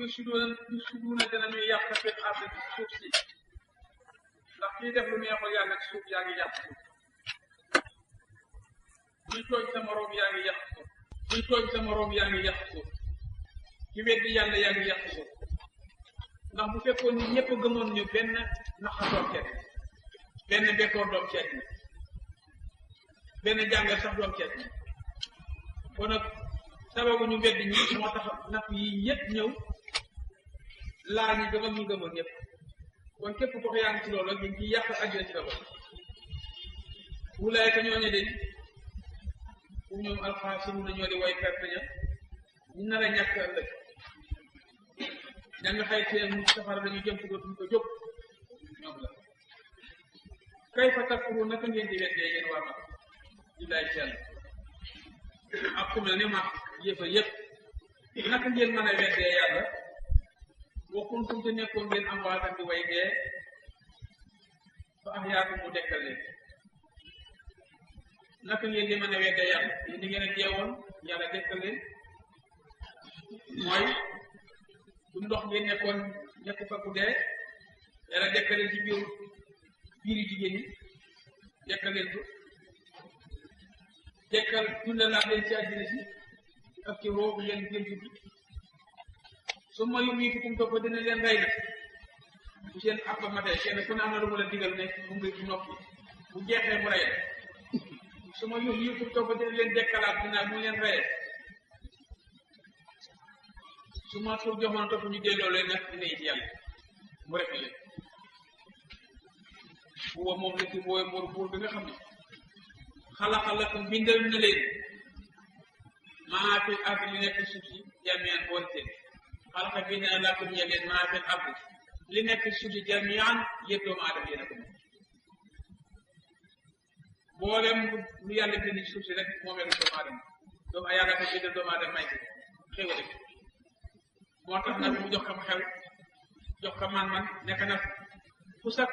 yusuduuna dinañuy yàq fil ardi suuf si ndax kii def lu neexul yàlla ci suuf yaa ngi yàq suuf kuy tooñ sa moroom yaa ngi yàq suuf kuy tooñ sa moroom yaa ngi yàq suuf ki weddi yàlla yaa ngi yàq suuf ndax bu fekkoon ni ñëpp gëmoon ñu benn naxa doom ceet benn bekkoor doom ceet ni benn jàngal sax doom ceet ni kon nag sababu ñu weddi ñi moo tax natt yi ñëpp ñëw laa ñu gëm ak ñu gëmoon ñëpp kon képp ko yaa ngi ci loolu ñu ngi yàq àddina ci la bokk wulaay ka ñooñu de fu ñoom alxaasimu nañoo di way perte ña ñu nar a ñàkk ëllëg ña nga xëy seen mu safara dañu jëm ci dootuñ ko jóg ñoom la kay fa takfuru naka ngeen di weddee yéen waa mag billaay sell ak ku mel ne mag yëfa yëpp naka ngeen mën a weddee yàlla wa kuntum te nekkoon ngeen am waatan di way dee fa ahyaakum mu dekkal leen naka ngeen di mën a weddee yàlla yéen di ngeen a deewoon yàlla dekkal leen mooy du ndox ngeen nekkoon nekk fa ku dee yàlla dekkal leen ci biiri jigéen ñi dekkal leen ko dekkal dundalaat leen ci àddina si ak ci roobu ngeen juddu su ma yumiitukum topp dina leen rey na bu seen àpp matee kenn ku ne am na lu mu la digal ne mu ngi ci noppi bu jeexee mu rey su ma yumiitukum topp dina leen dekkalaat dina mu leen reyee su ma tur joxoon topp ñu delloo leen nag dina it yàlla mu rek leen buuba moom la ci booy buur bi nga xam ne xalaxalakum bindal na leen maa fi ardi li nekk suuf si jamian boole seen xalaqa bind na lakum ñe leen maa fi ardi li nekk suuf si jamian yëpp doomu aadama yéen a ko moom boolem lu yàlla bind ci suuf si rek moomee lu doomu aadama doomu yàlla ko bindal doomu aadama may ko xéwale moo tax nag mu jox ko xel jox ko man-man nekk nag fu sa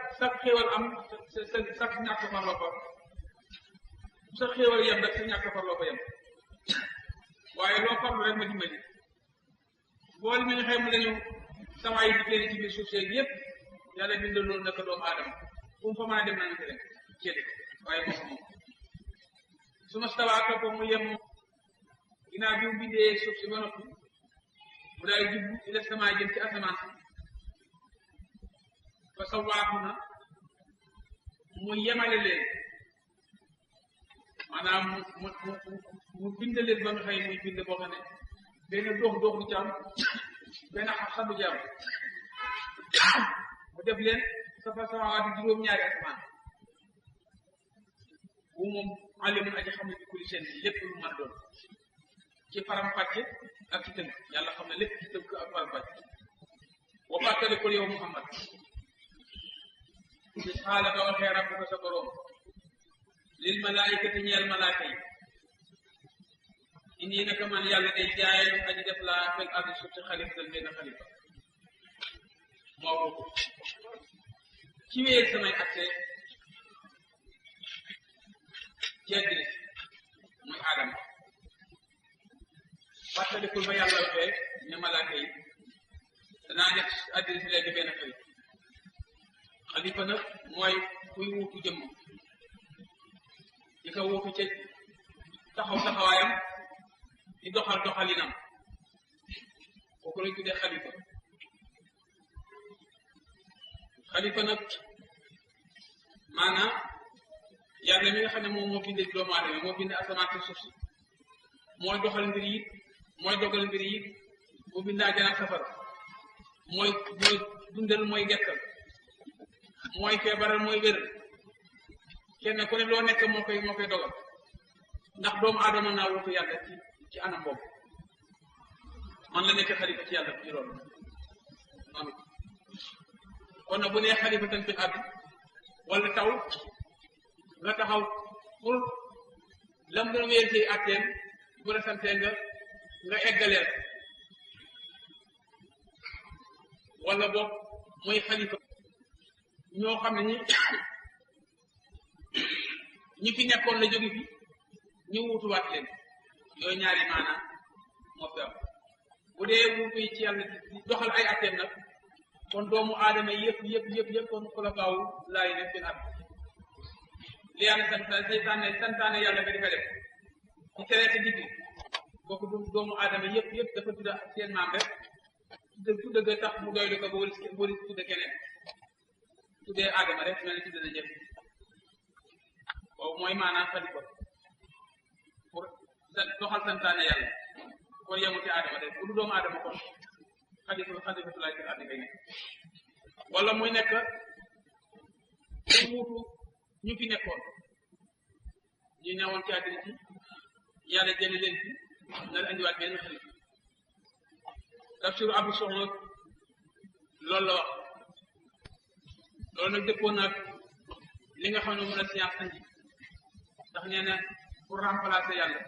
xéwal am sa ñàkk farloo ko fu sa xéwal yem rek sa ñàkk farloo ko yem waaye loo farlu rek ma dimbali boole mi nga xam ne dañu sawaay di génn ci biir suuf seeg yëpp yàlla bindal loolu naka doomu aadama fu mu fa mën a dem nañu ko dem ceede waaye moom su ma stawaa topp mu yem ginnaaw bi mu bindee suuf si ba noppi mu daay jubbu ila sama jëm ci asamaan si fa sawaaku na mu yemale leen maanaam mu bind leen ba nga xëy muy bind boo xam ne benn dox du ci am benn xam du ci am mu def leen safa samawaati juróom-ñaari asamaan bu moom alimun aji xam ne bi kulli seen lépp lu mën a doon ci faram fàcce ak ci tënk yàlla xam ne lépp ci tënk ak faram fàcce wa fàttalikul yow Muhammad ci xaala ba waxee rabbuka sa borom lil malaayikati ñeel malaaka yi inni naka man yàlla day jaay aji def laa fil ardi suuf si xalifa dal benn xalifa moo ko ci wéyee samay accès ci àddina muy aadama fàttalikul ba yàlla waxee ne malaaka yi danaa def àddina si léegi benn xalifa nag mooy kuy wuutu jëmm di ko wuutu ca taxawaayam di doxal doxalinam kooku lañ tuddee xalifa nag maanaam yàlla mi nga xam ne moom moo bindee doomu aadama moo bind asamaan si suuf si mooy doxal mbir yi mooy dogal mbir yi mu bind àjjana ak safara mooy dundal mooy gekkal mooy feebaral mooy wér kenn ku ne loo nekk moo koy dogal ndax doomu aadama naa wutu yàlla ci anam boobu man la nekk xalifa ci yàlla ci loolu noonu kon nag bu nee xalifa tan fi àdd wala taw nga taxaw pour lam doon wéer ci àtteem bu la santee nga eggaleel wala boog muy xalifa ñoo xam ne ñi fi nekkoon la jóge fi ñu wutuwaat leen yooyu ñaari maanaam moo fi am bu dee wuutu yi ci yàlla di doxal ay atteem nag kon doomu aadama yëpp kon xulafaaw laay def seen at li yàlla santaane yàlla nga di ko def ci tere ci digg kooku du doomu aadama yëpp dafa tudda seen maam rek tudda ga tax mu doylu ko ba wëri tudda keneen tuddee aadama rek mel ni tudda na jëf boobu mooy maanaam xalifa pour doxal santaane yàlla kon yemu ci aadama rek bu du doomu aadama kon xalifa laay kër àddina nekk wala muy nekk mu wuutu ñu fi nekkoon ñu newoon ci àddina ci yàlla jële leen fi na la indiwaat benn xalifa tafsiru Abu Suhud loolu la wax loolu nag dëppoon nag li nga xam ne mën a science andi ndax nee na pour remplacer yàlla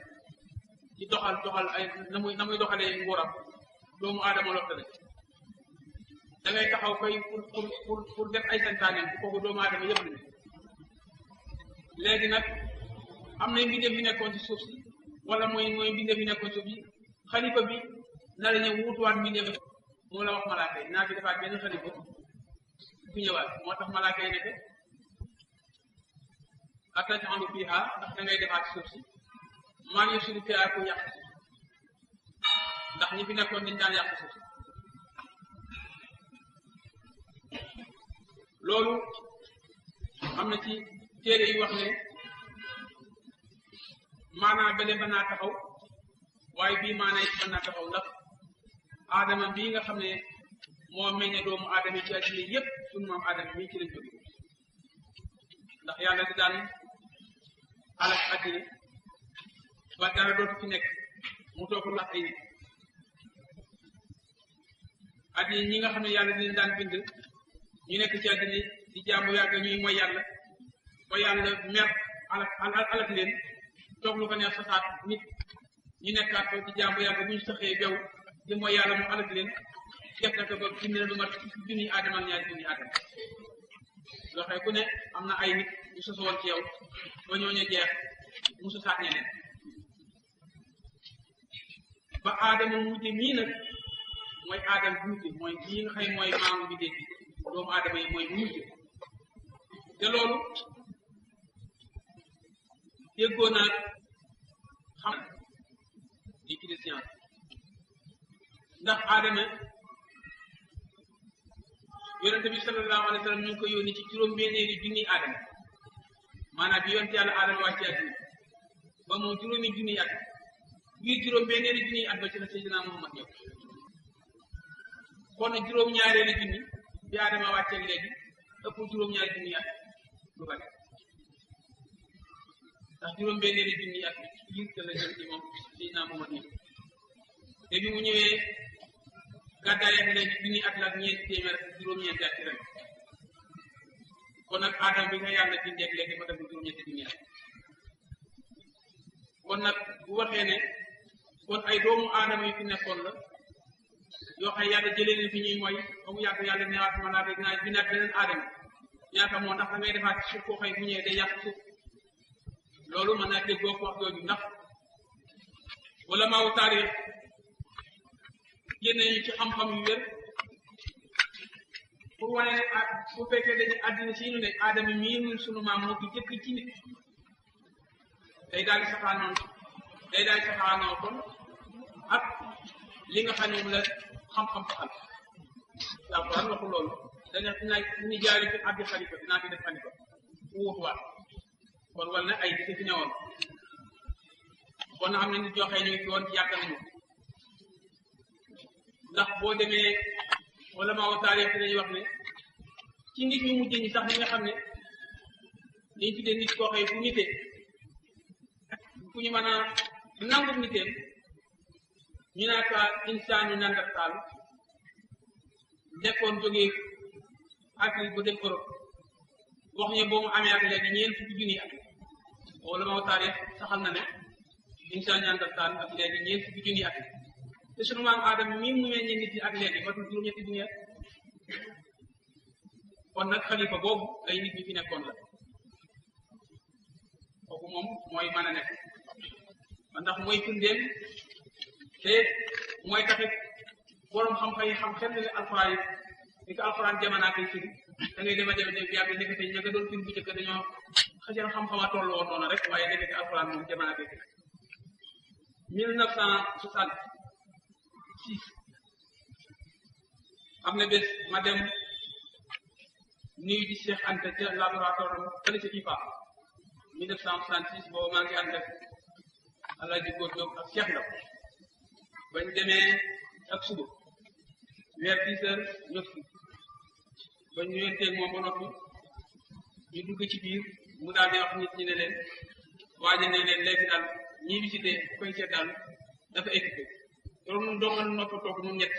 ci doxal ay na muy doxalee nguuram doomu aadama lottale da ngay taxaw koy pour def ay santaaneem bu kooku doomu aadama yëpp la léegi nag am na mbindeef yu nekkoon ci suuf si wala mooy mbindeef yu nekkoon suuf si xalifa bi na la ñëw wuutuwaat mbindeef moom la wax malaaka yi naa fi defaat benn xalifa fi ñëwaat moo tax malaaka yi nekk ataj'alu fiiha ndax da ngay defaat suuf si man yufsidu fiiha ku yàq suuf ndax ñi fi nekkoon dañ daan yàq suuf si loolu am na ci téere yi wax ne maanaam beneen mën naa taxaw waaye bii maanaam it mën naa taxaw ndax aadama bii nga xam ne moo meññe doomu aadama yi ci àddina yépp sunu maam aadama mii ci lañ jóge ndax yàlla di daan alak àddina ba dara dootu fi nekk mu toog lax ay nit àddina ñi nga xam ne yàlla di leen daan bind ñu nekk ci àddina di jaamu yàgg ñuy mooy yàlla ba yàlla mer alak leen toog lu ko neex sasaat nit ñu nekkaat ko ci jaamu yàgg bu ñu saxee bew di mooy yàlla mu alak leen def na ko ba bind na lu mat junniy aadama ak ñaari junniy aadama loxee ku ne am na ay nit ñu sosowoon ci yow ba ñooñu jeex mu sosaat ñeneen ba aadama mujj mii nag mooy aadama mujj mooy kii nga xam mooy maamu bi dégg doomu aadama yi mooy mujj te loolu déggoo naa xam di ci science ndax aadama yonente bi sallallahu alayhi wa sallam ñu ngi ko yónni ci juróom-benneeri junniy aadama maanaam bi yonente yàlla aadama wàcce àddina ba moom juróomi junniy at biir juróom-benneeri junniy at ba ci la Seydina Muhammad ñëw kon nag juróom-ñaareeri junni bi aadama wàcceeg léegi ëpp juróom-ñaari junniy at lu bari ndax juróom-benneeri junniy at biir te la jëm ci moom Seydina Muhammad ñëw te bi mu ñëwee gàddaay ak léegi junniy at la ak ñeenti téeméer ak juróom-ñeenti at ci ren kon nag aadama bi nga yàlla bindeeg léegi ma def juróom-ñeenti junniy at kon nag bu waxee ne kon ay doomu aadama yu fi nekkoon la yoo xam yàlla jëlee leen fi ñuy mooy ba mu yàgg yàlla newaat ma naa dinaa bindaat beneen aadama ñaata moo ndax da ngay defaat ci suuf koo xëy bu ñëwee day yàq suuf loolu mën naa déggoo wax jooju ndax wala maawu taarix génne ñu ci xam-xam yu wér pour wane ne bu fekkee dañu àddina si ñu ne aadama mii ñun sunu maam moo fi jëkk ci nit day daal di saxaanoo kon ak li nga xam ne moom la xam-xam saxal alquran waxu loolu dana ñu jaari fi abdi xalifa dinaa fi def xalifa mu wutuwaat kon wal na ay dëkk fi newoon kon am na nit joxee ñu ngi fi woon ci yàgg nañu ndax boo demee wala maa wa taarix dañuy wax ne ci nit ñu mujj ñi sax ñi nga xam ne dañ tuddee nit koo xëy fu nitee fu ñu mën a nangu niteem ñu naa ka insaanu nandartaal nekkoon jógee Afrique bu dem Europe wax ñu boo mu amee ak léegi ñeent fukki junni at wala maa wa taarix saxal na ne insaan nandartaal ak léegi ñeent fukki junni at te sunu maam aadama mii mu meññee nit ñi ak léegi matul juróom-ñetti junni at kon nag xalifa boobu ay nit ñi fi nekkoon la kooku moom mooy mën a nekk ndax mooy firndeel te mooy taxit borom xam-xam yi xam xel ne alxuraan yi ni ko alxuraan jamono koy firi da ngay dem a dem bi yàgg nekkate ña nga doon firi bu njëkk dañoo xëjal xam-xama toll woon noonu rek waaye nekkate alxuraan moom jamono koy firi 1966 am na bés ma dem nuyu di Cheikh Anta ca laboratoire fële ca IFA 1966 boobu maa ngi ànd ak Alaaji Góor Jóob ak Cheikh Ndaw bañ demee ak suba vers 10 heures ñëpp bañ ñëwenteeg moom ba noppi ñu dugg ci biir mu daal di wax nit ñi ne leen waaja ne leen léegi daal ñii visité koy seet daal dafa équipé loolu nun doo nga noppa toog nun ñett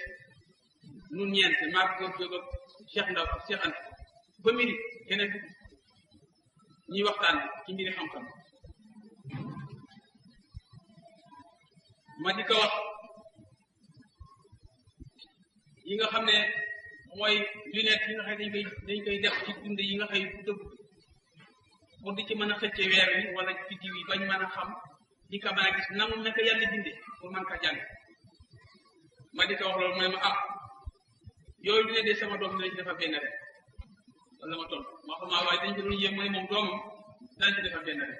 nun ñeent maag Góor Jóob ak Cheikh Ndaw ak Cheikh Anta ba midi keneen dugg ñuy waxtaan ci mbiri xam-xam ma di ko wax yi nga xam ne mooy lunette yi nga xam ne dañ koy def ci dund yi nga xëy bu dëgg pour di ci mën a xëcce weer wi wala biddiw yi bañ mën a xam di ko mën a gis nangu naka yàlla bindee pour mën ko jàng ma di ko wax loolu mooy ma yooyu dina de sama doom dina ci defar benn rek wala ma tontu ma xam waaye dañ ko doon yéem mu ne moom doomam dana ci defar benn rek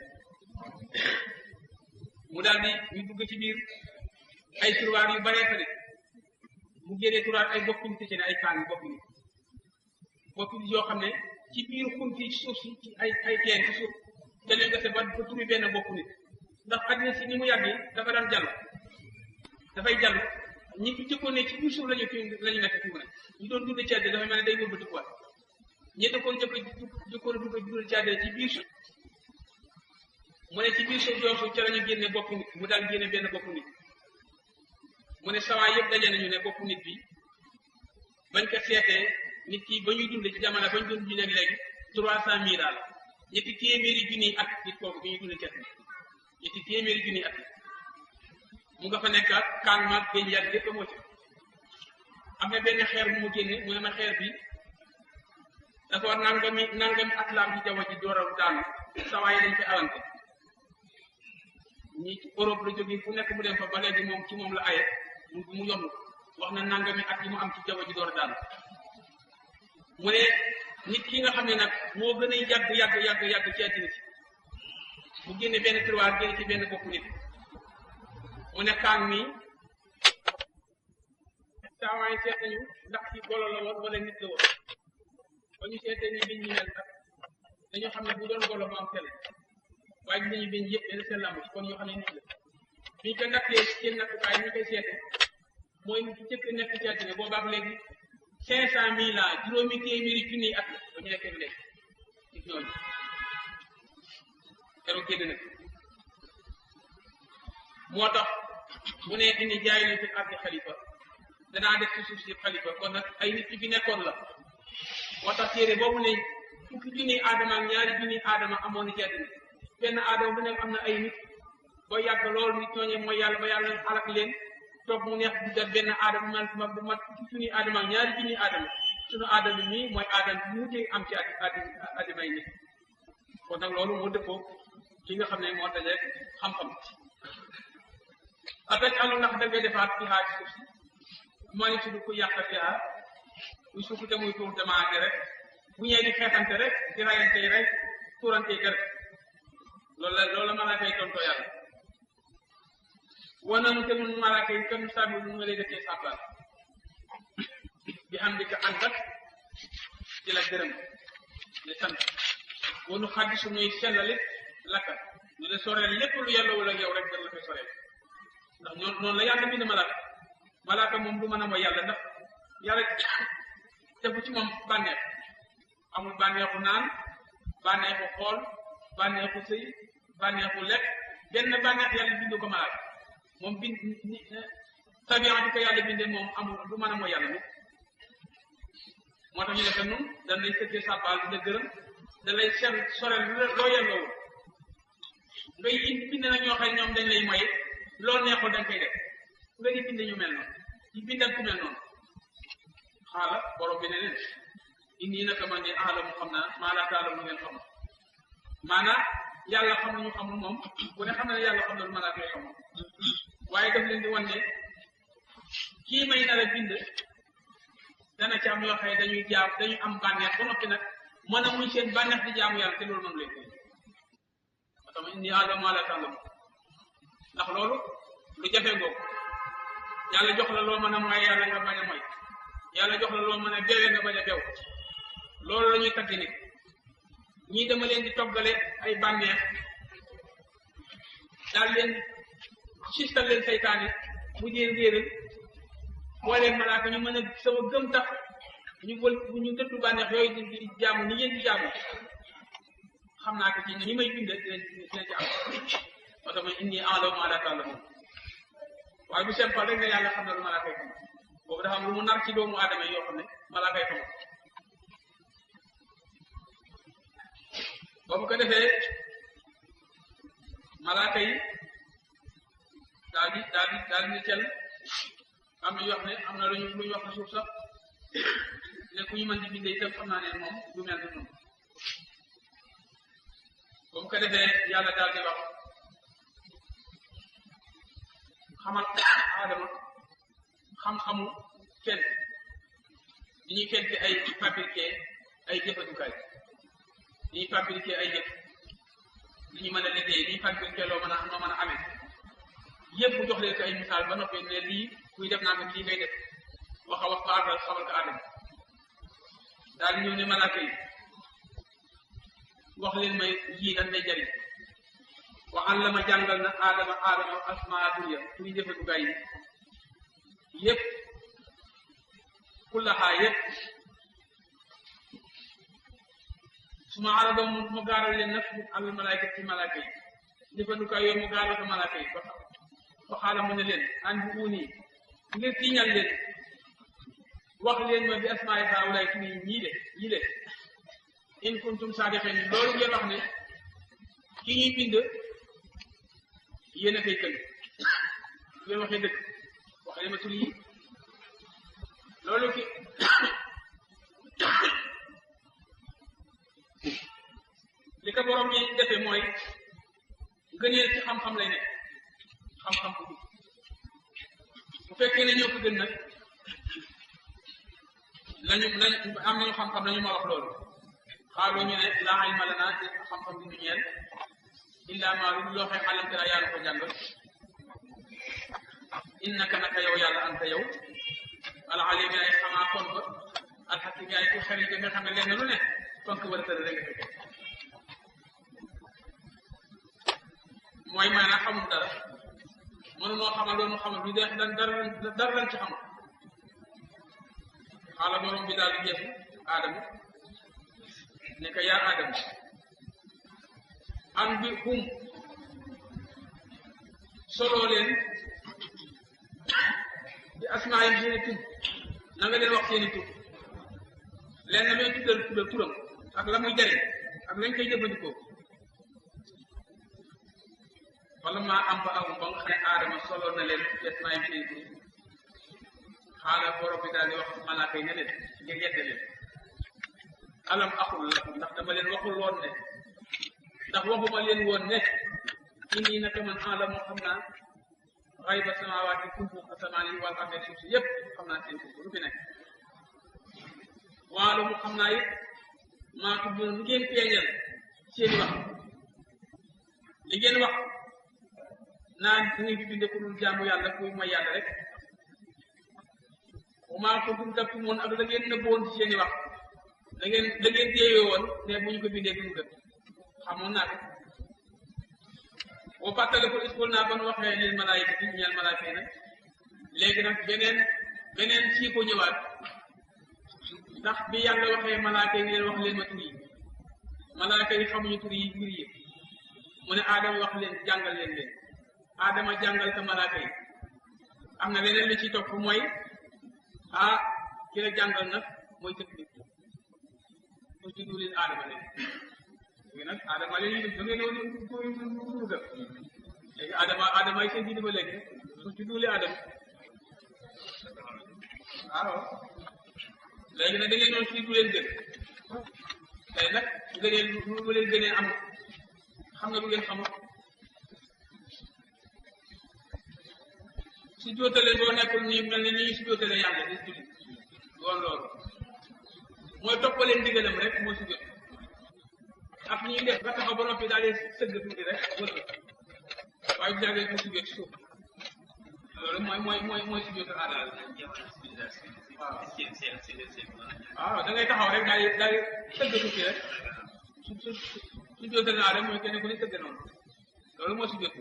mu daal di ñu dugg ci biir ay turwaar yu baree fa de mu génnee turwaar ay bokk nit ci ne ay kaan bokk nit yoo xam ne ci biir xunti ci suuf si ci ay teen ci suuf te leen gase ba ba turi benn bokk nit ndax àddina si ni mu yàgg dafa daan jàll dafay jàll ñi fi jëkkoon ne ci biir suuf lañu nekk fi mu ne ñu doon dund ci àddina dafa mel ne day wëlbati kuwaat ñi dëkkoon jëkkoon dund ci àddina ci biir suuf mu ne ci biir suuf yoosu ca la ñu génne bopp nit mu daal génne benn bopp nit mu ne sawaay yëpp daje nañu ne bopp nit bi bañ ko seetee nit ki ba ñuy dund ci jamono bañ doon dund léegi 300 000 daal ñetti téeméeri junniy at nit kooku bi ñuy dund ci at ñetti téeméeri junniy at mu nga fa nekk ak kaan maag géej yàgg lépp moo ci am na benn xeer bu mu génne mu ne ma xeer bi dafa war nangami at laam ci jaww ji door a daanu sawaay dañ fi awante ñi ci Europe la jógee fu nekk mu dem fa ba léegi moom ci moom la aye mu yomb wax na nangami at yi mu am ci jaww ji door a daanu mu ne nit ki nga xam ne nag moo gën a yàgg ci àddina si mu génne benn tiroir génne ci benn bopp nit mu ne kaan mi saawaay seet nañu ndax ci golo la woon wala nit la woon ba ñu seetee ni biñ ñu mel nag dañoo xam ne bu doon golo mu am sell waaye gis nañu biñ yëpp benn sell amu ci kon ñoo xam ne nit la biñ ko nattee seen nattukaay ñu koy seete mooy nit ci jëkk nekk ci àddina boobaak léegi 500 000 ans juróomi téeméeri junniy at la ba ñu nekkee léegi nit ñooñu keroog génn nag moo tax mu ne indi jaay nañ fi ardi xalifa danaa def ci suuf si xalifa kon nag ay nit ci fi nekkoon la moo tax téere boobu ne fukki junniy aadama ak ñaari junniy aadama amoon na ci àddina benn aadama bu nekk am na ay nit ba yàgg loolu nit ñooñu mooy yàlla ba yàlla alak leen toog mu neex duggal benn aadama bu mat fukki junniy aadama ak ñaari junniy aadama sunu aadama nii mooy aadama bi mu dee am ci aadama yi nit kon nag loolu moo dëppoo ki nga xam ne moo daje xam-xam attaque alu ndax da ngay defaat ci xaaj suuf si moo ni sudu ku yàq fiaa muy suuf te muy tuur demaate rek bu ñëwee di xeexante rek di rayante rek tuurante rek loolu la malaaka yi tontoo yàlla wan nañu te nun malaaka yi comme sàmmi lu nga lay defee sàbbal bi am di ko ànd ak ci la gërëm ne sant wanu xaddi suñuy sellalit lakka ñu ne soreel lépp lu yàlla wala yow rek dana la koy soreel ndax noonu la yàlla bind malaaka moom du mën a mooy yàlla ndax yàlla defu ci moom bànneex amul bànneexu naan bànneexu xool bànneexu sëy bànneexu lekk benn bànneex yàlla bindu ko malaaka moom bind tabian di ko yàlla bindee moom amul du mën a mooy yàlla moo tax ñu ne que nun dañ lay sëggee sàbbaal di la gërëm da lay seen soreel loo yelloo ngay indi bind nag ñoo xam ñoom dañ lay moye loo neexul dañ koy def nga di bind ñu mel noonu di bindal ku mel noonu xaala borom bi ne leen indi naka man ne aalamu xam naa maa laa taalamu lu ngeen xam maanaam yàlla xam nañu xamul moom bu ne xam na ne yàlla xam na lu malaaka yi xamul waaye daf leen di wan ne kii may nar a bind dana ci am yoo xam ne dañuy dañu am bànneex ba noppi nag mën a muñ seen bànneex di jaamu yàlla te loolu mënu leen koy moo tax inni a'lamu ma la ta'lamun ndax loolu lu jafe ngoo yàlla jox la loo mën a mooy yàlla nga bañ a mooy yàlla jox la loo mën a bewee nga bañ a bew loolu la ñuy tagg nit ñii dama leen di toggale ay bànneex daal leen sistal leen saytaane mu jéem réeral booleen malaaka ñu mën a sama gëm tax ñu dëddu bànneex yooyu di jaamu ni ngeen di jaamu xam naa ko ci ñi may bind dina ci am moo tax inni a'lamu ma la ta'lamun waaye bu simple rek ne yàlla xam na lu malaaka yi xam boobu dafa am lu mu nar ci doomu aadama yi yoo xam ne malaaka yi xamul boobu ko defee malaaka yi daal di ne cel am na yoo xam ne am na lu ñu wax suuf sax ne ku ñu mën di bindee itam xam naa ne moom du mel ni noonu boobu ko defee yàlla daal di wax xamal aadama xam-xamu fent di ñuy fente ay fabriqué ay jëfandukaay di ñuy fabriqué ay jëf li ñu mën a liggéey li ñuy fabriqué loo mën a amee yëpp bu jox leen ko ay misaal ba noppi ne lii kuy def naa ko lii ngay def wax ko aadama xamal ko aadama daal di ñëw ne malaaka yi wax leen may yii dañ lay jariñ wa allama jàngal na aadama asmaa dunya turi jëfandukaay yi yëpp kullaxaa yëpp su ma aradoo mu gaaral leen nag al malaayka ci malaaka yi jëfandukaay yooyu mu gaaral ko malaaka yi ba xaala mu ne leen an bu uuni ngir tiiñal leen wax leen ma bi asmaay haawulaay turi ñii de in kuntum saadiqin loolu ngeen wax ne ki ñuy bind yéen a koy këng ngeen waxee dëgg wax leen ma tur yi loolu ki li ko borom bi defee mooy gëneel ci xam-xam lay nekk xam-xam bu bu fekkee ne ñoo ko gën nag lañu am nañu xam-xam nañu ma wax loolu xaaloo ñu ne laa ilma lanaa xam-xam bi ñu ñeel illaa maa lu loo xee xalamte la yàlla ko jàngal innaka naka yow yàlla anta yow alalim ay xamaa kon ba alxakim yaay ku xel yi nga xam ne lenn lu ne tonk war a tëdd rek nga fekkee mooy maanaam xamul dara mënunoo xamal loolu xamal lu dee dara lañ ci xamul xaala borom bi daal di geesu aadama ne ko yaa aadama an bi hum soloo leen di asmaa yi seeni tur na nga leen wax seeni tur leen na looy tuddal turam ak la muy jariñ ak lañ koy jëfandikoo wala maa am ba agum ba nga xam ne aadama soloo na leen di asmaa yi seeni tur xaala borom bi daal di wax malaaka yi ne leen ngir yedde leen alam axul lakum ndax dama leen waxul woon ne ndax waxuma leen woon ne inni naka man alamu xam naa xayba samawaati kumpu asamaan yi wal ardi suuf si yëpp xam naa seen kumpu lu fi nekk waalo mu xam naa it maa tudd lu ngeen feeñal seeni wax li ngeen wax naan da ngeen fi binde ku dul jaamu yàlla kuy mooy yàlla rek maa ko dum takk moon ak la ngeen nëbboon ci seeni wax da ngeen téye woon ne bu ñu ko bindee duñu gën xamoon naa ko boo fàttale ko iskul naa ba nu waxee lil malaayika ci ñeel malaayika yi nag léegi nag beneen sii ko ñëwaat ndax bi yàlla waxee malaayika yi leen wax leen ma tur yi malaayika yi xamuñu tur yi mbir yi mu ne aadama wax leen jàngal leen aadama jàngal ko malaayika yi am na leneen li ci topp mooy ki la jàngal nag mooy technique mu ci duulin aadama leen léegi nag aadama leen yi da ngeen woon ga léegi aadama yi seen diine ba léegi mu ci duuli aadama waaw léegi nag da ngeen doon fii du leen gën tey nag gënee lu leen gënee am xam nga lu ngeen xamul su jootalee boo nekkul nii mel ni nii su jootalee yàlla di julli woon loolu mooy toppaleen ndigalam rek moo si jot ak ñuy def ba taxaw ba noppi daal di sëgg tuuti rek wër waaye bu jàggee mu si jot ci suuf loolu mooy si jotal aadaal waaw da ngay taxaw rek daal di sëgg tuuti rek su jotal naa rek mooy kenn ku ne sëgg noonu loolu moo si jot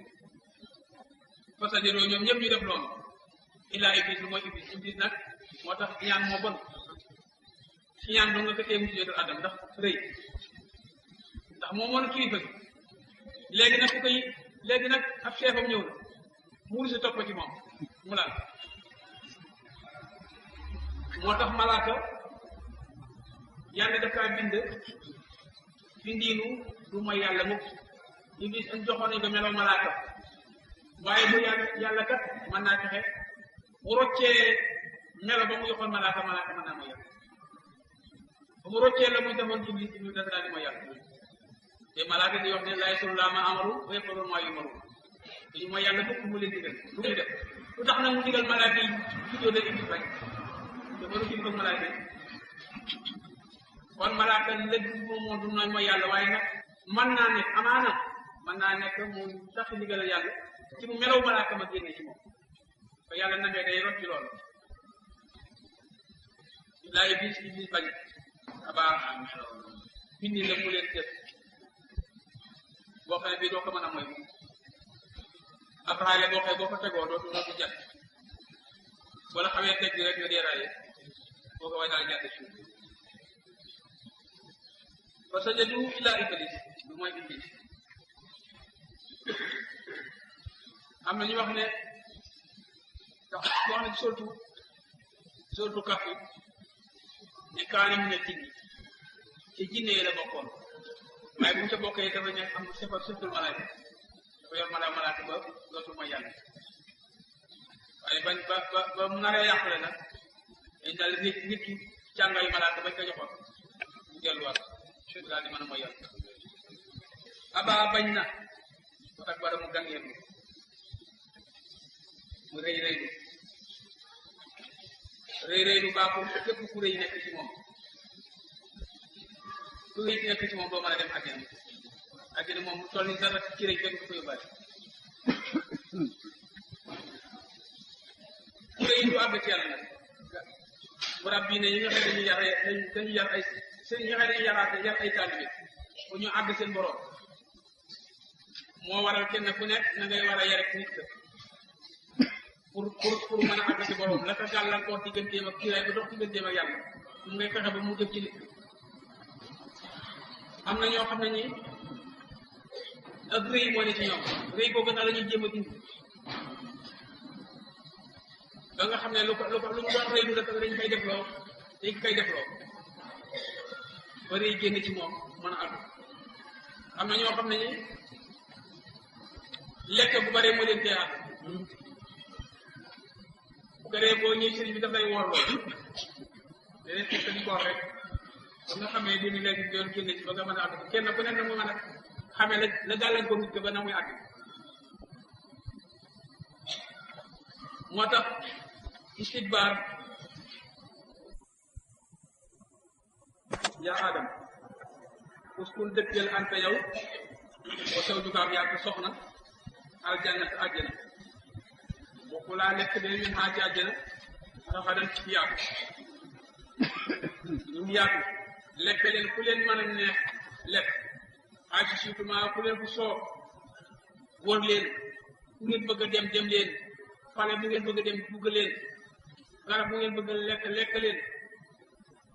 fasajeroo ñoom ñëpp ñu def loolu illaa iblis lu mooy iblis nag moo tax ñaan moo bon si ñaan doo nga ko tee mu si jotal adam ndax rëy ndax moom moo kilifa gi léegi nag ab chefam ñëw na mu wul si topp ci moom mu laal moo tax malaaka yàlla daf kaa bind bindiinu du mooy yàlla mukk iblis joxoon nañ ko meloo malaaka waaye bu yàlla kat mën naa fexe mu roccee melo ba mu joxoon malaaka mën naa mooy yàlla ba mu roccee la mu defoon iblis iblis dafa daal di mooy yàlla te malaaka di wax ne laa yasullaa maa amaru wa yaf'aluuna maa yu'maruun dañu mooy yàlla fukk mu leen digal lu muy def lu tax nag mu digal malaaka yi juddoo leen iblis bañ te waru ci bëgg malaaka yi kon malaaka lëgg moom moo du nooy mooy yàlla waaye nag mën naa nekk amaana mën naa nekk mu tax digal yàlla ci mu melaw malaaka ma génne ci moom te yàlla namee day rocc loolu laa iblis bañ abaa bindi la mu leen def boo xam ne bii doo ko mën a mooy moom ab raaya boo xëy boo ko tegoo dootu jàdd wala xamee teg bi rek nga dee raaye boo ko way daal jàdd suuf fa sajadu illa iblis du mooy iblis am na ñu wax ne wax ne surtout kaf yi ne kaane mu ne jinni ci jinne yi la bokkoon waaye bu mu ca bokkee dafa nekk am siftul malaaka dafa yor malaaka ba dootul mooy yàlla waaye ba mu naree yàqule nag dañ daal nit ki càngaayu malaaka bañ ko joxoon mu delluwaat daal di mën a mooy yàlla abaa bañ na mu tak bara mu gàngeerlu mu rëy rëylu baaxul képp ku rëy nekk ci moom ku rëy nekk ci moom doo mën a dem àjjana moom toll ni dara ci rëy kenn du ko yóbbaale ku rëy du àgg ci yàlla nag mu rabbi ne yi nga xam ne dañu yar ay seen yi nga xam ne yar ay taalibe bu ñu àgg seen borom moo waral kenn ku nekk na ngay war a yare nit ka pour mën a àgg ci borom la ko gàllankoor digganteem ak kiiraay ba dox digganteem ak yàlla mu ngay fexe ba mu jëm ci nit am na ñoo xam ne ñi ak rëy moo ne ci ñoom rëy boobu nag la ñuy jéem a dindi ba nga xam ne lu mu doon rëy lu dañ koy defloo ba rëy génn ci moom mën a àgg am na ñoo xam ne ñi lekk bu bare moo leen tee àgg bu ko dee boo ñëw sëriñ bi daf lay woor loolu leneen fekk di ko wax rek ba nga xamee dini léegi doon génne ci ba nga mën a àgg kenn ku nekk na mu mën a xamee la gàllankoor nit ko ba na muy àgg moo tax istidbaar yaa Adam uskun dëkkal anta yow wa zawjuka yaa ko soxna aljanna te àjjana bokku laa lekk de min xaa ci àjjana raxadan ci yaatu ñu yaatu lekk leen ku leen mën a neex lekk xaa ci surtout ku leen fu soob wër leen fu ngeen bëgg a dem leen fale bu ngeen bëgg a dem dugg leen garab bu ngeen bëgg a lekk leen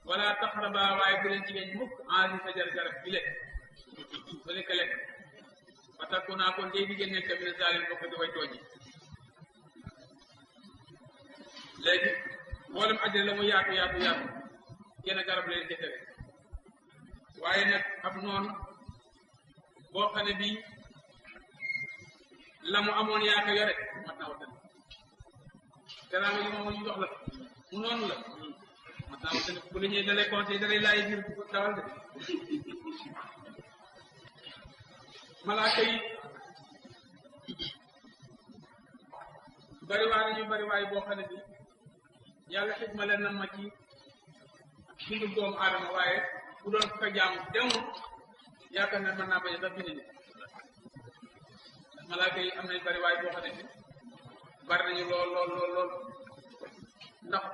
wala taxaraba waaye bu leen jigéen mukk ensi fajar garab bi lekk ba lekk ba takku naa kon day diggéen nekk bi ne zalim bokk di way tooñi léegi mboolem àjjana la mu yaatu genn garab leen jëtale waaye nag ab noonu boo xam ne bii la mu amoon yaa ko yore mat naa wattan garaama yi moom ñu jox la mu noonu la mat naa wattan bu la ñuy dalay conseil dalay laay biir dawal de malaaka yi bariwaay nañu bariwaay boo xam ne bi yàlla xikma leen na ma ci dundu doomu aadama waaye bu doon ko jaamu demul yaakaar ne mën naa bañ a sax bind nit malaaka yi am nañ bariwaay boo xam ne bi bari nañu lool ndax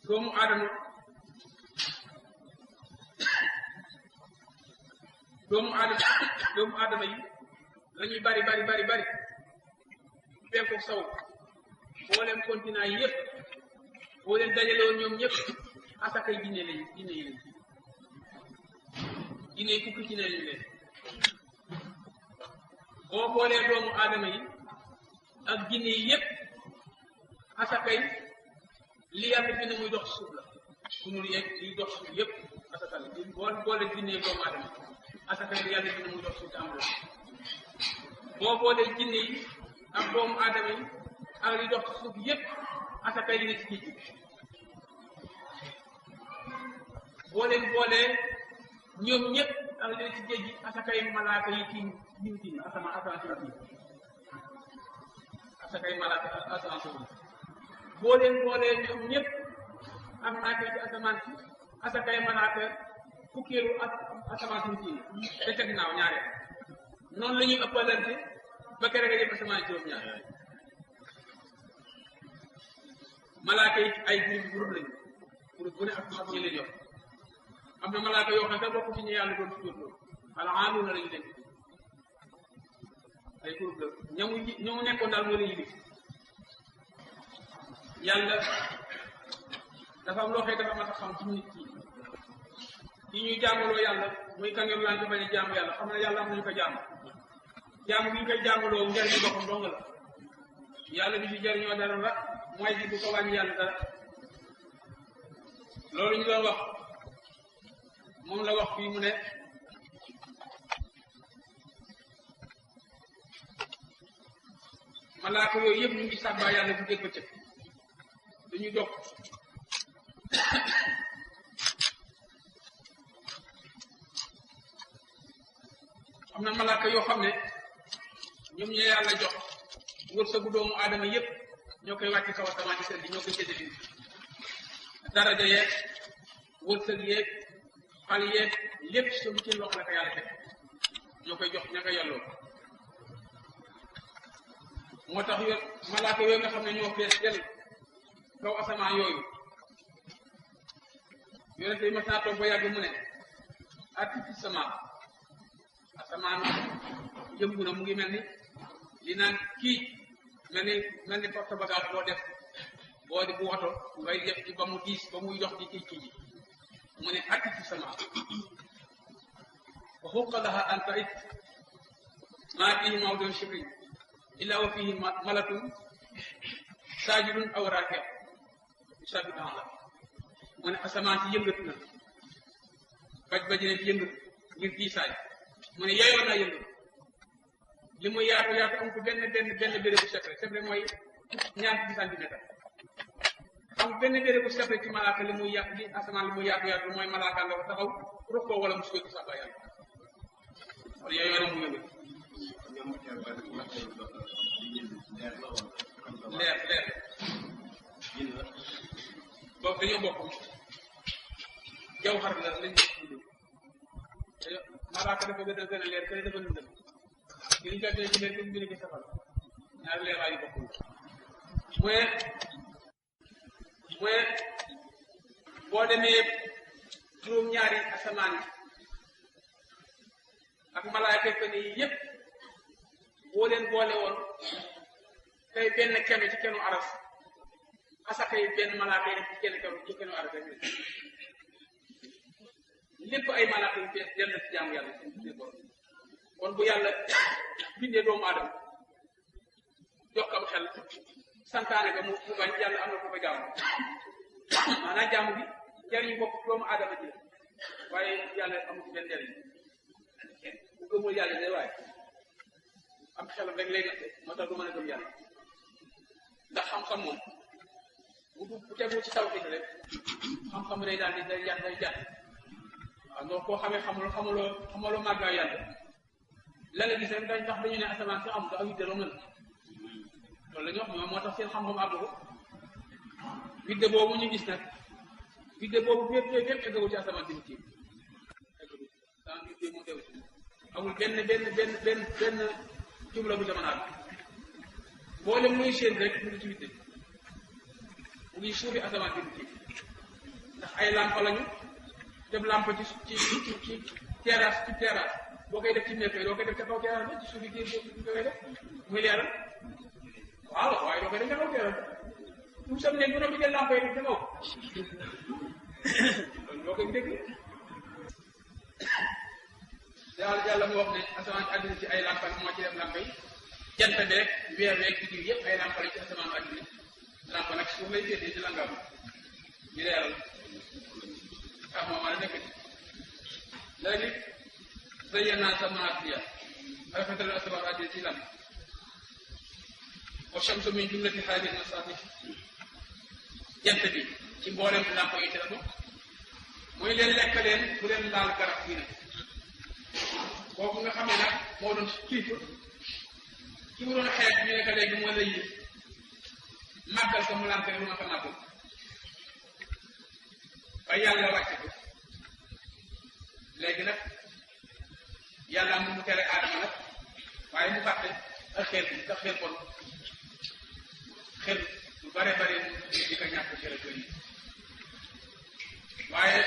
doomu aadama yi lañuy bari penku saw boo leen continent yi yëpp boo leen dajale woon ñoom ñëpp asakay jinne yi fukki jinne lañu leen boo boolee doomu aadama yi ak jinne yi yëpp asakay li yàlla bind muy dox suuf la sunul yeeg liy dox suuf yëpp asaka la boo boole jinne yi doomu aadama asakay li yàlla bind muy dox suuf te amul boo boolee jinne yi ak doomu aadama yi ak li dox suuf yëpp asakay li ne ci géej gi boo leen boolee ñoom ñëpp ak li ne ci géej gi asakay malaaka yi tiim asakay malaaka asamaan boo leen boolee ñoom ñëpp ak malaaka yi ci asamaan si asakay malaaka fukkeelu asamaan si tiim te ca ginnaaw ñaareel noonu la ñuy ëppalante ba kere nga jëm asamaan juróom-ñaar malaaka yi ay groupe lañu groupe bu ne ak xam ñu leen yor am na malaaka yoo xam ne bokk ci ñu yàlla doon ci loolu wala aaluuna lañu leen ay groupe la ñamu nekkoon daal moo leen yilif yàlla dafa am loo xëy dafa mat a xam ci nit ki ñuy jaamuloo yàlla muy kangeru laan bañ a jaamu yàlla xam ne yàlla am nañu ko jaamu bi ñu koy jaamuloo njariñu boppam dong la yàlla bi ci jariñoo dara la mooy gi du ko wàññi yàlla dara loolu ñu doon wax moom la wax fii mu ne malaaka yooyu yëpp ñu ngi sàbbaa yàlla bu dégg bëccëg dañuy dog am na malaaka yoo xam ne ñoom ñoo yàlla jox wërsëgu doomu aadama yëpp ñoo koy wàcc kaw asamaan ci seen bi ñoo koy séddale daraja yeeg wërsëg yeeg xal yeeg lépp suñu ci loxo la ko yàlla teg ñoo koy jox ña ko yàlloo moo tax yo malaaka yooyu nga xam ne ñoo fees del kaw asamaan yooyu yonente yi mas naa toog ba yàgg mu ne atti ci asamaan yëngu na mu ngi mel ni li naan kii mel ni porte bagage boo def boo di bu woto ngay def ci ba mu diis ba muy dox ci kii mu ne atti ci sama wa xuqa laha an ta'id maa fihi mawdun shibrin illa wa fihi malakun saajidun aw raaki'un yusabbihu Allah mu ne asamaan si yëngatu na baj ne yëngatu ngir diisaay mu ne yeyoo naa yëngatu li muy yaatu am ko benn bérébu secret mooy ñaar fukki centimètre am benn bérébu secret ci malaaka li muy li asamaan li muy yaatu mooy malaaka nga taxaw rukkoo wala mu sukk sax ba yàlla wala yooyu yoonam mu yëngu leer boobu dañoo bokk jaw xar la lañ malaaka dafa gën a leer kële dafa lëndëm ki ñu jàppee ci leer bi ci safal ñaari leeraay yu bokkul mooy boo demee juróom-ñaari asamaan yi ak malaaka ko ni yëpp boo leen boole woon tey benn kenn ci kennu aras asaka yi benn malaaka yi ci kennu aras rek lépp ay malaaka yu fees del na ci jaamu yàlla kon bu yàlla bindee doomu aadama jox ko xel santaane ko mu bañ yàlla am na ko fa jaamu maanaam jaamu bi njariñ bopp doomu aadama ji waaye yàlla amu ci benn njariñ bu gëmul yàlla de waaye am xelam rek lay natte moo tax du mën a gëm yàlla ndax xam-xam moom bu tegu ci taw bi rek xam-xam day daal di day jàpp waaw donc koo xamee xamuloo màggaay yàlla la nga gis rek dañ tax dañu ne asamaan si am da awi dero mën loolu la ñu wax moo tax seen xam-xam àgg ko vidde boobu ñu gis nag vidde boobu fépp eggagul ci asamaan si tiim eggagul asamaan si tiim moom teew ci amul benn jumla bu jamono àgg mboolem muy seen rek mu ngi ci vidde mu ngi suufi asamaan si tiim ndax ay lampa lañu def lampa ci terrasse boo koy def ci nekk doo koy def ca kaw terrasse ba ci suufi géej gi koy def muy leeral waaw waaye doo koy def ca kaw terrasse tout sam ne bu ne bi jël lampa yi def ca kaw loolu boo koy dégg yàlla mu wax ne asamaan si àddina ci ay lampa moo ci def lampa yi jant beeg weer weeg biddiw yëpp ay lampa la ci asamaan àddina lampa nag suuf lay féetee ci langam di leeral ah moom maa nekk ci léegi zayyana samaatiya rafetal asamaan àddina ci lan wa shamsu min jumlati haadihi nasaati jant bi ci mboolem lampa yi ci la bokk mooy leen lekk leen bu leen laal garab gi nag kooku nga xam ne nag moo doon kilifa ki mu doon xeet ñu ne ko léegi moo lay màggal ko mu lànk lu ma ko màggal ba yàlla wàcce ko léegi nag yàlla am mu tere aadama nag waaye mu fàtte ak xeer bi ndax xeer bon xeer lu bare bare di ko ñàkk xeer ak yi waaye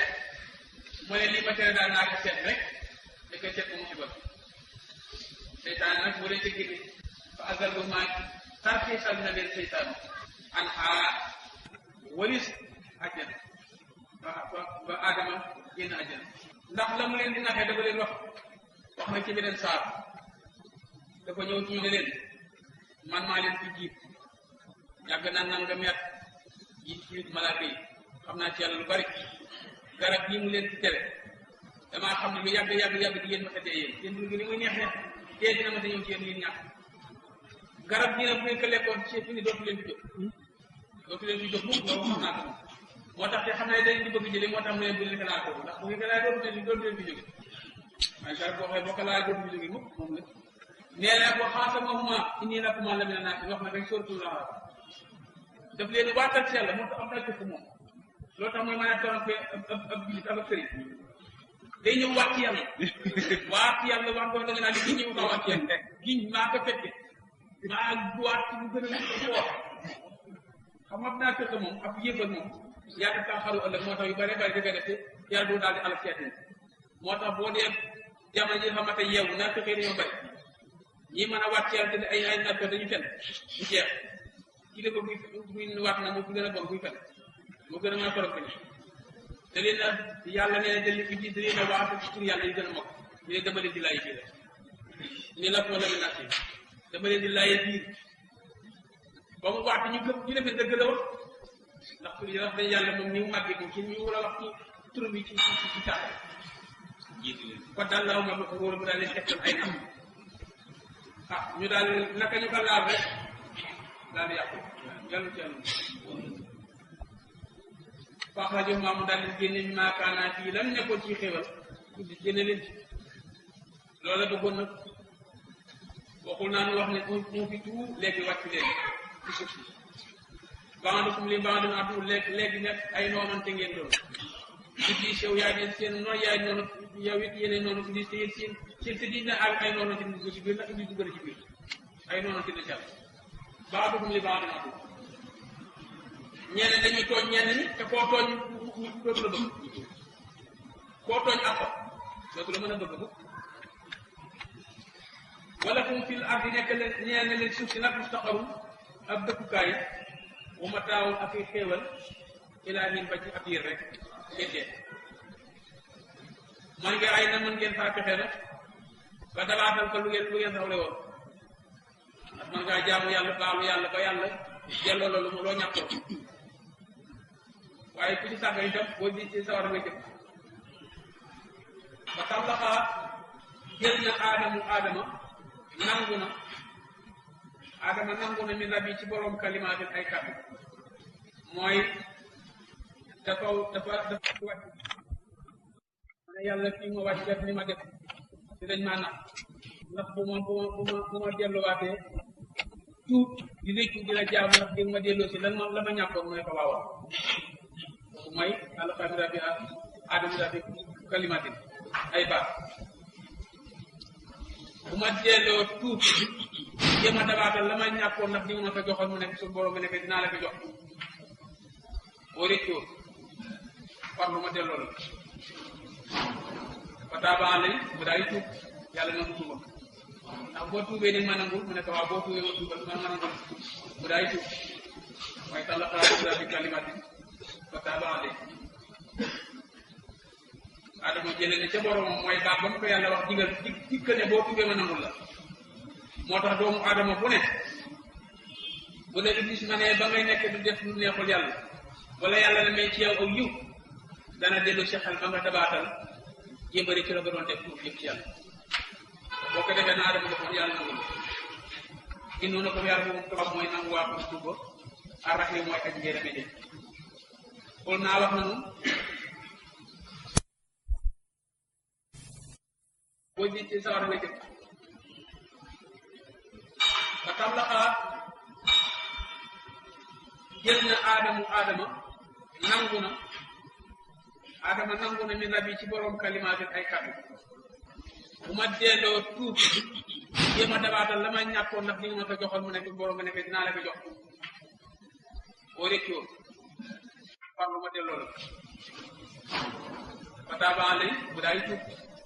mu ne lii ma tere daal naa ko seet rek da koy seet ba mu xibal seytaan nag bu dee ci gindi fa azalluhumaa tarxiisal na leen seytaan an xaa walis àjjana ba aadama génn àjjana ndax la mu leen di naxee dafa leen wax na ci beneen saar dafa ñëw ci ñu ne leen man maa leen fi jiit yàgg naa nanga met jiit ci malaaka yi xam naa ci yàlla lu bari garab yi mu leen ci tere damaa xam ne lu yàgg di yéen ma xetee yéen dund gi ni muy neex neex tee dina ma sa ñëw ci yéen ñàkk garab gi nag bu ngeen ko lekkoon ci fi ni dootu leen fi jóg mukk loolu xam naa ko moo tax te xam ne dañ di bëgg jëlee moo tax mu ne bu leen ko laal ko ndax bu ngeen ko laal dootu leen fi jóge macha allah boo xoolee boo ko laal dootu fi jóge mukk moom la nee na boo xaasamahuma inni lakuma la mina naasi wax na rek suratul Araf daf leen waatal ci yàlla moo tax am na jëf moom loolu tax mooy mën a toog ab jullit ak sëriñ day ñëw waat ci yàlla waat ci yàlla wax ko da nga naan li ñëw maa waat ci yàlla giñ maa ko fekke maa waat ci bu gën a ko wax xam nga naa fekk moom ab yëgal moom yaa def xaru ëllëg moo tax yu bare bari dëgg def yàlla du daal di alal seet moo tax boo dee jamono ji xamante yeewu naa fekkee dañoo bari ñi mën a waat ci yàlla te ay natt dañu fen du jeex ci dafa buy waat na moo fi gën a bon buy fen moo gën a mën a torop ni da leen a yàlla nee na da leen a waat ci tur yàlla yi gën a mokk ñu ne dama leen di laay biir ni la ko la mi natt dama leen di laaye biir ba mu waat ñu gëm ñu defee dëgg la wax ndax tur yi wax dañ yàlla moom ni mu màggee moom ci ñu war a wax ci tur bi ci càq kon daal laaw ma ngóor bu daal leen tegtal ay am ñu daal naka ñu ko laal rek daal di yàqu yàlla ci yàlla faxrajo maamu daal di génne ñu maakaanaa fii lan nekkoon ci xéwal tuddi génne leen ci loola bëggoon nag waxul naa nu wax ne mu fi tout léegi wàcc leen ci suuf si bandukum li bandum adu léegi nekk ay noonante ngeen doon di diis yow yaa ne seen noonu yaay noonu yow it yéene noonu fi diis te yéen seen si diis na ay noonante dugg ci biir nag iblis dugg ci biir ay noonante na cal bandukum li bandum adu ñeneen dañuy tooñ ñenn ñi te koo tooñ dootu la bëgg koo tooñ àqo dootu la mën a bëgg bu wala kum fil ardi nekk leen ñeel na leen suuf si nag mustaqarun ab dëkkukaay wa mataawun ak i xéewal ilaa hin ba ci ab yir rek géddee man nga ay na mën ngeen faa pexe nag ba dabaatal ko lu ngeen rawle woon ndax man ngaa jaamu yàlla baalu yàlla ba yàlla delloo la lu mu loo ñàkkoon waaye ku ci sàgga itam boo di ci sawar nga jëm ba tallaxaa jël na aadama nangu na min rabbi ci borom kalimaatin ay kàddu mooy dafa wàcc ne yàlla fii ma wàcc def ni ma def ci dañ maa nax ndax bu ma delluwaatee tuut di réccu di la jaam ndax di ma delloo si lan la ma ñàkkoon mu ne ko waawal kooku mooy alxamira bi adamira bi kalimatin ay baat bu ma delloo tuut jéem a dabaatal la ma ñàkkoon ndax di ma ko joxoon mu nekk su borom mu nekk dinaa la ko jox boo réccoo farlu ma delloo la fa taabaa lay mu daal di tuub yàlla na ko tuubam ndax boo tuubee ni ma nangul mu ne ko waaw boo tuubee ma tuubal man ma nangul mu daal di tuub mooy talaqa bi kalimatin fa taabaa lay Adama jëlee ne ca boromam mooy baax ba mu ko yàlla wax digal dikk ne boo tuubee ma nangul la moo tax doomu Adama bu ne bu la Iblis ma ne ba ngay nekk du def lu neexul yàlla wala yàlla na may ci yow aw yiw dana dellu si xel ba nga dabaatal jébbari ci la nga doon def tuub yëpp ci yàlla boo ko defee na Adama defoon yàlla nangul ginnu na ko yàlla moom tubaab mooy nangu waa ko tuub ba arrahim mooy aj njéerame de xool naa wax nanu boo nit ci sawar nga jëkk ba tablaxaa jël na Adama nangu na min rabbi ci borom kalimaatin ay kàddu bu ma delloo tuub jéem a dabaatal la ma ñàkkoon ndax li nga ma ko joxoon mu nekk borom nga nekk dinaa la ko jox boo réccoo farlu ma delloo la fa taabaa lay bu daay tuub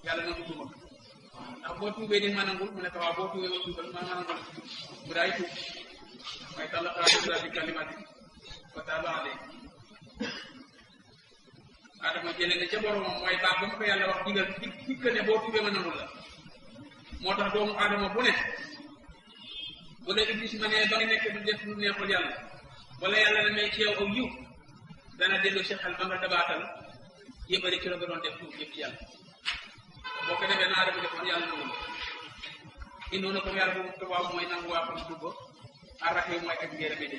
yàlla na ko tuubam ndax boo tuubee ni ma nangul mu ne ko waaw boo tuubee ma tuubal man ma nangul bu daay tuub mooy talaqa bi kalimatin fa taabaa lay Adama jëlee ne ca boromam mooy baax ba mu ko yàlla wax digal dikk ne boo tuubee ma nangul la moo tax doomu Adama bu ne bu la Iblis ma ne ba nga nekk du def lu neexul yàlla wala yàlla na may ci yow aw yiw dana dellu si xel ba nga dabaatal jébbari ci la nga doon def tuub yëpp ci yàlla boo ko defee na Adama defoon yàlla nangul indoona ko yàlla boobu tubaab mooy nangu waa ko tuub ba arrahim mooy ak njéerame de